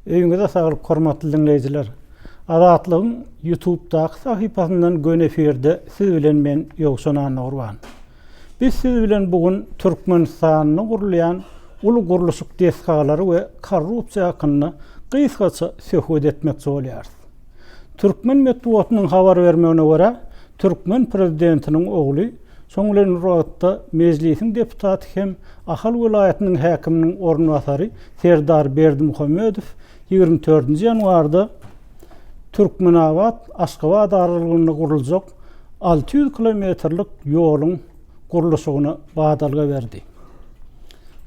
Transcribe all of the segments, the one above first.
Öýüňize saglyk hormatly diňleýjiler. Azatlygyň YouTubedaky sahypasyndan göni efirde siz bilen men Ýowşan Annagurban. Biz siz bilen bu gün Türkmenistanda gurulýan uly gurluşyk desgalary we korrupsiýa hakynda gysgaça söhbet etmekçi bolýarys. Türkmen metbugatynyň habar bermegine görä, türkmen prezidentiniň ogly, şoň bilen bir wagtda Mejlisiň deputaty hem Ahal welaýatynyň häkiminiň orunbasary Serdar Berdimuhamedow 24-nji ýanwarda Türkmenabat, Aşgabat aralygynda guruljak 600 kilometrlik ýoluň gurluşygyna badalga berdi.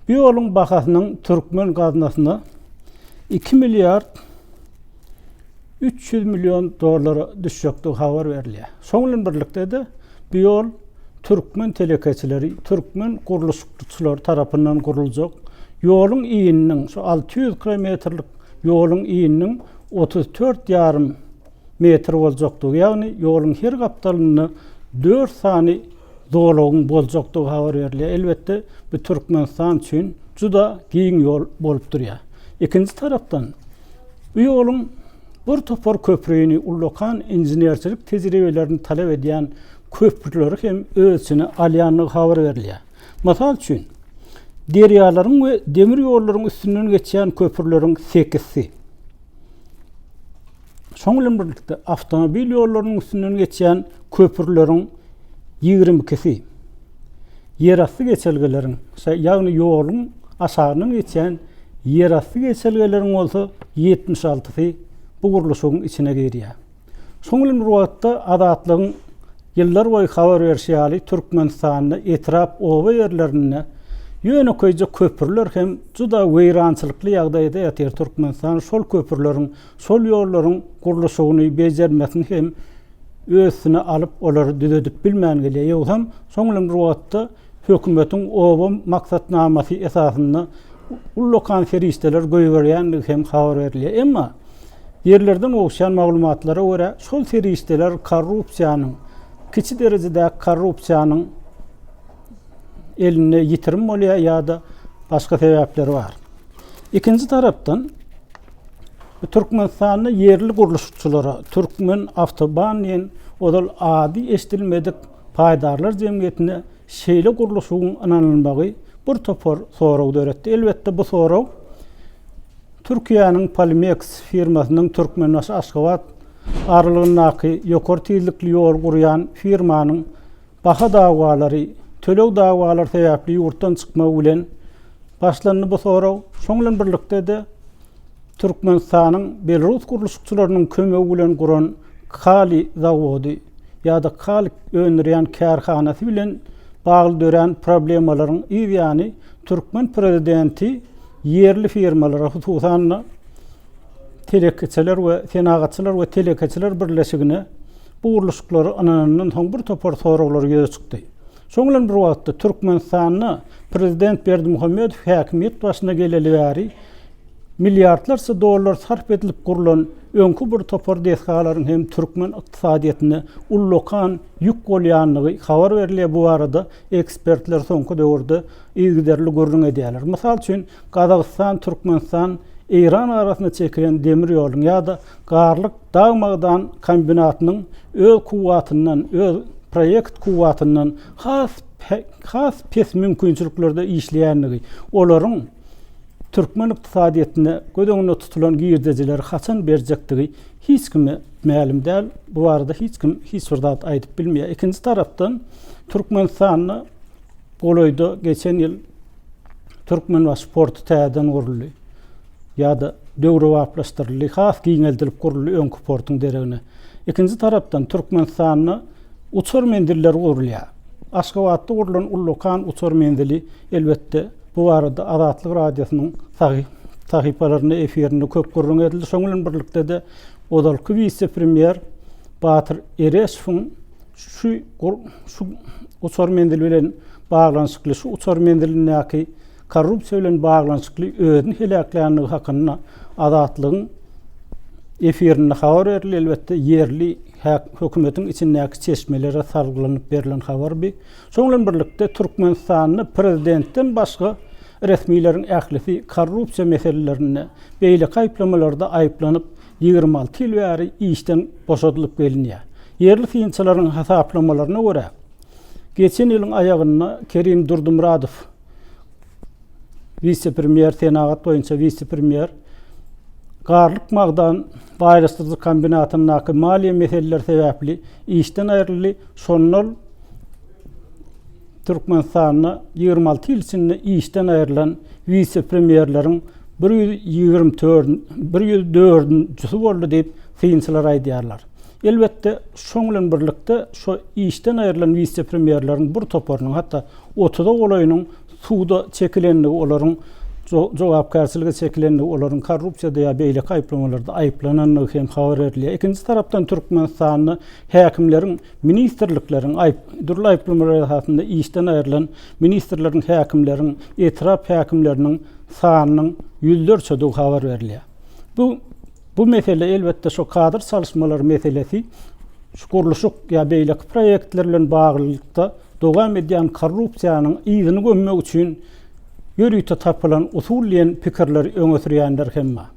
Bu ýoluň bahasynyň türkmen gaznasyna 2 milliard 300 million dollara düşjekdigi habar berilýär. Şoň bilen birlikde-de bu ýol türkmen telekeçileri, türkmen gurluşykçylary tarapyndan guruljak ýoluň ininiň, şu 600 kilometrlik ýoluň ininiň 34 ýarym metr boljakdygy, ýagny ýoluň her gapdalynda 4 sany zolagyň boljakdygy habar berilýär. Elbetde, bu Türkmenistan üçin juda giň ýol bolup durýar. Ikinji tarapdan, bu ýoluň bir topar köprüni, ullakan inženerçilik tejribelerini talap edýän köprüleri hem öz içine alýandygy habar berilýär. Mysal üçin, derýalaryň we demir ýollaryň üstünden geçýän köprüleriň sekizsi, Şoň bilen birlikde awtomobil ýollarynyň üstünden geçýän köprüleriň 22-si, ýerasty geçelgeleriň, ýagny ýoluň aşagyndan geçýän ýerasty geçelgeleriň bolsa 76-sy bu gurluşygyň içine girýär. Şoň bilen bir wagtda Azatlygyň ýyllar boýy habar berşi ýaly, Türkmenistanda etrap, oba ýerlerinde ýönekeýje köprüler hem juda weýrançylykly ýagdaýda ýatyr. Türkmenistan şol köprüleriň, şol ýollaryň gurluşygyny, bejermesini hem öz üstüne alyp, olary düzedip bilmän gelýär. Ýogsam, şoň bilen bir wagtda hökümetiň oba maksatnamasy esasynda ullakan serişdeler goýberýändigi hem habar berilýär. Emma ýerlerden gowuşýan maglumatlara görä, şol serişdeler korrupsiýanyň, kiçi derejedäki korrupsiýanyň elinde ýitirim bolýar ýa-da başga sebäpleri bar. Ikinji tarapdan, Türkmenistanda ýerli gurluşykçylara Türkmen awtoban diýen ozal ady eşidilmedik paýdarlar jemgyýetine şeýle gurluşygyň ynanylmagy bir topar sorag döretdi. Elbetde bu sorag Türkiýäniň Polimeks firmasynyň Türkmenbaşy-Aşgabat aralygyndaky ýokary tizlikli ýol gurýan firmanyň baha dawalary, töleg dawalary sebäpli ýurtdan çykmagy bilen başlandy bu sorag. Şoň bilen birlikde-de Türkmenistanyň belarus gurluşykçylarynyň kömegi bilen guran kaliý zawody ýa-da kaliý öndürýän kärhanasy bilen bagly dörän problemalaryň yz ýany türkmen prezidenti ýerli firmalara, hususan-da, Telekeçiler we Senagatçylar we telekeçiler birleşigine bu gurluşyklary ynanandan soň bir topar soraglar ýüze çykdy. Şoň bilen bir wagtda Türkmenistanda prezident Berdimuhamedow häkimiýet başyna geleli bäri milliardlarça dollar sarp edilip gurlan öňki bir topar desgalaryň hem türkmen ykdysadyýetine ullakan ýük bolýandygy habar berilýär. Bu barada ekspertler soňky döwürde yzygiderli gürrüň edýärler. Mysal üçin, Gazagystan, Türkmenistan, Eýran arasynda çekilen demir ýoluň ýa-da Garlyk dag-magdan kombinatynyň öz kuwwatyndan, öz proýekt kuwwatyndan has has pes mümkinçiliklerde işleýändigi, olaryň türkmen ykdysadyýetine göz öňünde tutulan girdejileri haçan berjekdigi hiç kime mälim däl. Bu barada hiç kim hiç bir zat aýdyp bilmeýär. Ikinji tarapdan, Türkmenistanda golaýda geçen ýyl Türkmenbaşy porty täzeden guruldy ýa-da döwrebaplaşdyryldy, has giňeldilip guruldy öňki portuň deregine. Ikinji tarapdan, Türkmenistanda uçar menzilleri gurulýar. Aşgabatda gurlan ullakan uçar menzili, elbetde, bu barada Azatlyk Radiosynyň sahypalarynda, efirinde köp gürrüň edildi. Şonuň bilen birlikde-de, ozalky wise-premýer Batyr Ereşowyň şu şu uçar menzili bilen baglanyşykly, şu uçar menzilindäki korrupsiýa bilen baglanyşykly özüni heläklänligi hakynda Azatlygyň efirinde habar berildi. Elbetde, ýerli hökümetiň içindäki çeşmelere salgylanyp berlen habar bi. Şonuň bilen birlikde, Türkmenistanda prezidentden başga. Resmileriň ählisi korrupsiýa meselelerinde, beýleki aýyplamalarda aýyplanyp, 26 ýyl bäri işden boşadylyp gelinýär. Ýerli synçylaryň hasaplamalaryna görä, geçen ýylyň aýagynda Kerim Durdymyradow, wise-premýer, senagat boýunça wise-premýer, Garlyk magdan baýlaşdyryjy kombinatyndaky maliýe meseleleri sebäpli işden aýryldy, şonda ol Türkmenistanda 26 ýyl içinde işden aýrylan wise-premýerleriň 124 104-njisi boldy diýip, synçylar aýdýarlar. Elbetde, şoň bilen birlikde şo işden aýrylan wise-premýerleriň bir toparynyň, hatda otuza golaýynyň suda çekilendigi, olaryň jogapkärçilige çekilendigi, olaryň korrupsiýada ýa beýleki aýyplamalarda aýyplanandygy hem habar berilýär. Ikinji tarapdan Türkmenistanda häkimleriň, ministrlikleriň aýyp, dürli aýyplamalar esasynda işden aýrylan ministrleriň, häkimleriň, etrap häkimleriniň sanynyň ýüzlerçedigi habar berilýär. Bu Bu mesele elbetde şu kadr çalyşmalary meselesi şu gurluşyk ýa beýleki proýektler bilen baglylykda dowam edýän korrupsiýanyň yzyny gömmek üçin ýörite tapylan usul diýen pikirleri öňe sürýänler hem bar.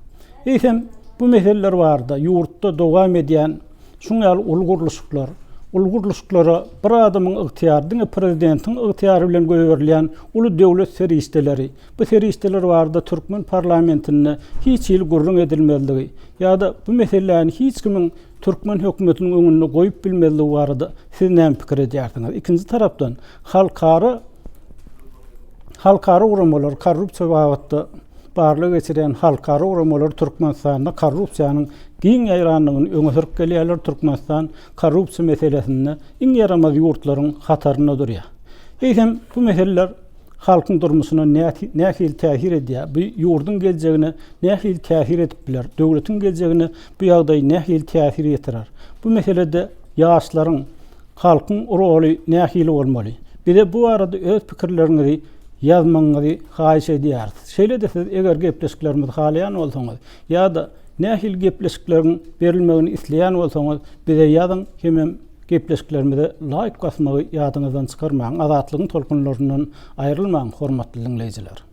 Eýsem, bu meseleler barada ýurtda dowam edýän şuň ýaly uly gurluşyklar, uly gurluşyklara bir adamyň ygtyýary, diňe prezidentiň ygtyýary bilen goýberilýän uly döwlet serişdeleri, Bu serişdeler barada türkmen parlamentinde hiç hili gürrüň edilmezligi ýa-da bu meseläni hiç kimiň türkmen hökümetiniň öňünde goýup bilmezligi barada siz näme pikir edýärsiňiz? Ikinji tarapdan, halkara halkara guramalar korrupsiýa babatda barlag geçirýän halkara guramalar Türkmenistanda korrupsiýanyň giň ýaýrandygyny öňe sürüp gelýärler, Türkmenistan korrupsiýa meselesinde iň ýaramaz ýurtlaryň hatarynda durýar. Eýsem, bu meseleler halkyň durmuşyna nähili täsir edýär? Bu ýurduň geljegine nähili täsir edip biler? Döwletiň geljegine bu ýagdaý nähili täsir ýetirer? Bu meselede ýaşlaryň, halkyň roly nähili bolmaly? Bize bu barada öz pikirleriňizi ýazmagyňyzy haýyş edýäris. Şeýle-de siz eger gepleşiklerimizi halaýan bolsaňyz ýa-da nähili gepleşikleriň berilmegini isleýän bolsaňyz bize ýazyň hemem Gepleşiklerimize laýk basmagy ýadyňyzdan çykarmaň, Azatlygyň tolkunlaryndan aýrylmaň hormatly diňleýjiler.